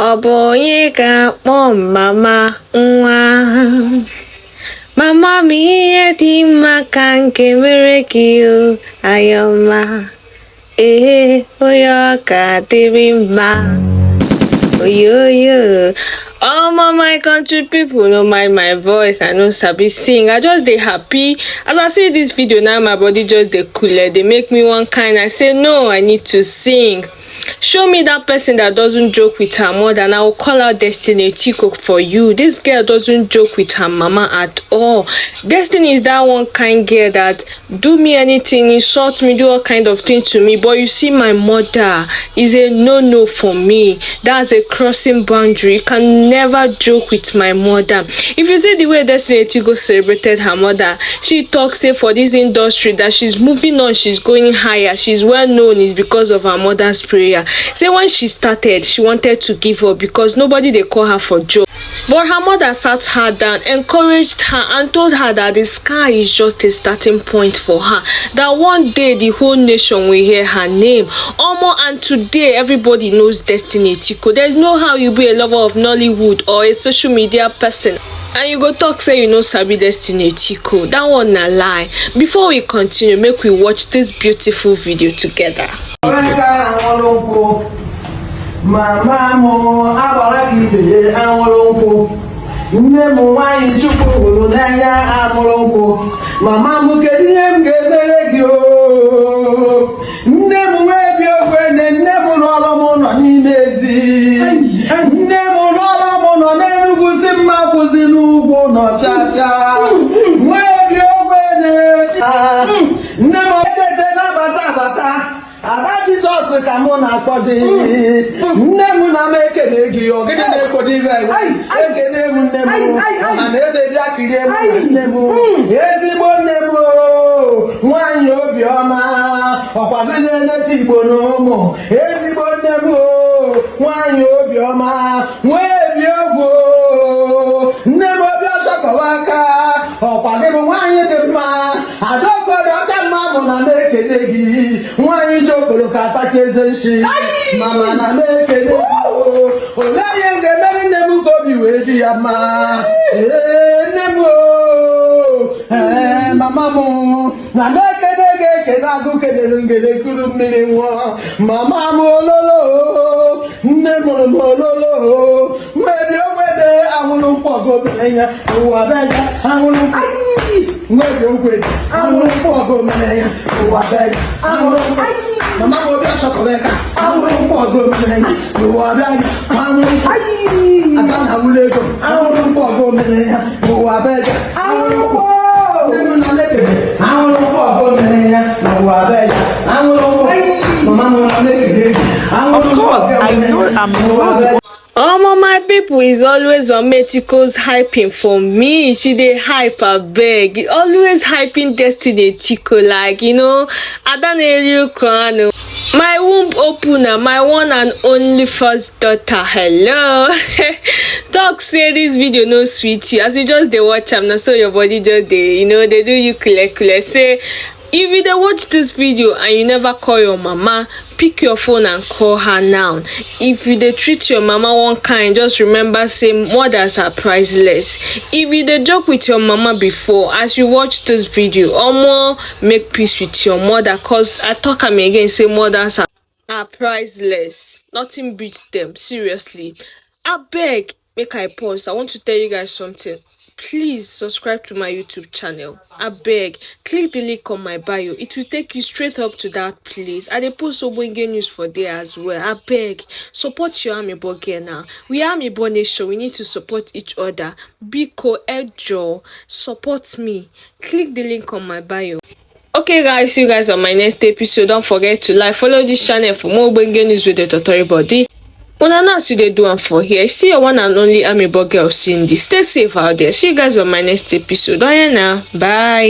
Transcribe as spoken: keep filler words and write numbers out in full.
Ọ bụ onye ga-akpọ m mama nwa? Mama m, ihe dị mma ka m ga-emere gị o, Ayọma. Ee, onye ọ ga-adịrị mma. Oyoyo. Omo, my country people, no mind my voice, I no sabi sing. I just dey happy. As I see this video now, my body just dey cool, dey make me one kind. I say, "No, I need to sing." Show me that person that doesn't joke with her mother, and I will call out Destiny Etiko for you. This girl doesn't joke with her mama at all. Destiny is that one kind girl that do me anything, insult me, do all kind of thing to me. But you see, my mother is a no-no for me. That's a crossing boundary. You can never joke with my mother. If you see the way Destiny Etiko celebrated her mother, she talks say for this industry that she's moving on, she's going higher, she's well known is because of her mother's prayer. Say when she started, she wanted to give up because nobody dey call her for job. But her mother sat her down, encouraged her, and told her that the sky is just a starting point for her, that one day the whole nation will hear her name. Omo, and today everybody knows Destiny Etiko. There's no how you be a lover of Nollywood or a social media person and you go talk say you no sabi Destiny Etiko. That one na lie. Before we continue, make we watch this beautiful video together. Mama m, agbara gị ibe ya anwụrụ nkwụ. Nne m, nwaanyị Chukwu hụrụ n'anya, anwụrụ nkwụ. Mama m, kedu ihe m ga-emere gị o? Nne m, nwa ebi ogwene, nne m rụọrọ m ụlọ n'ime ezi. Nne m rụọrọ m ụlọ n'Enugu, si mma kwụzi n'ugwu ụlọ chacha. Nwa ebi ogwene, cha. Nne m, etete na-abata abata. Ada Jizọs ka mụ na-akpọ gị. Nne m, na m ekele gị, ọ gịnị na-ekpọdo ibe anyị? Ekele m nne m, maka na eze bịa kirie m na nne m. Ezigbo nne m o, nwaanyị obiọma, ọkwa gị na-enete Igbo na ụmụ. Ezigbo nne m o, nwaanyị obiọma, nwa ebi ogwu o. Nne m, obi asọkọwa aka, ọkwa gị bụ nwaanyị dị mma. Adaokodo ọka mma bụ na m ekele gị. Nwaanyị ji okporo ka atacha eze nshi. Mama, na m ekele gị o. Olee ihe m ga-emere nne m ka obi wee dị ya mma? Ee, nne m o. Ee, mama m. Na m ekele gị ekele, agụ kelere ngele kuru mmiri nwụọ. Mama m ololo o, nne mụrụ m ololo o. Nwa ebi ogwene, anwụrụ nkwụ ọgụ mere ya, ụwa bịa ya, anwụrụ nkwụ. Nwa ebi ogwene, anwụrụ nkwụ ọgụ mere ya, ụwa bịa ya, anwụrụ nkwụ. Mama m, obi asọkọwa aka, anwụrụ nkwụ ọgụ mere ya, ụwa bịa ya, anwụrụ nkwụ. Ada na awụla ego, anwụrụ nkwụ ọgụ mere ya, ụwa bịa ya, anwụrụ nkwụ. Nne m, na m ekele, anwụrụ nkwụ ọgụ mere ya, ụwa bịa ya, anwụrụ nkwụ. Mama m, na m ekele gị, anwụrụ nkwụ ọgụ mere ya, ụwa bịa ya. Omo, my people, is always on Metiko's hyping for me. She dey hype, abeg. Always hyping Destiny Etiko, like, you know, Ada na-eri ụkọ anụ. My womb opener, my one and only first daughter. Hello. Talk say this video no sweet you. As you just dey watch am, na so your body just dey, you know, dey do you kule kule. Say, if you dey watch this video and you never call your mama, pick your phone and call her now. If you dey treat your mama one kind, just remember say mothers are priceless. If you dey joke with your mama before, as you watch this video, omo, make peace with your mother, 'cause I talk am again say mothers are, are priceless. Nothing beats them, seriously. Abeg, make I pause. I want to tell you guys something. Please subscribe to my YouTube channel. Abeg, click the link on my bio. It will take you straight up to that place. I dey post ogbonge news for there as well. Abeg, support your amebo girl now. We are amebo nation. We need to support each other. Biko, ẹ jọ̀ọ́, support me. Click the link on my bio. Okay, guys, see you guys on my next episode. Don't forget to like, follow this channel for more ogbonge news with the totori body. Una, now see dey do am for here. See your one and only amebo girl, Cindy. Stay safe out there. See you guys on my next episode. Oh yeah, now. Bye.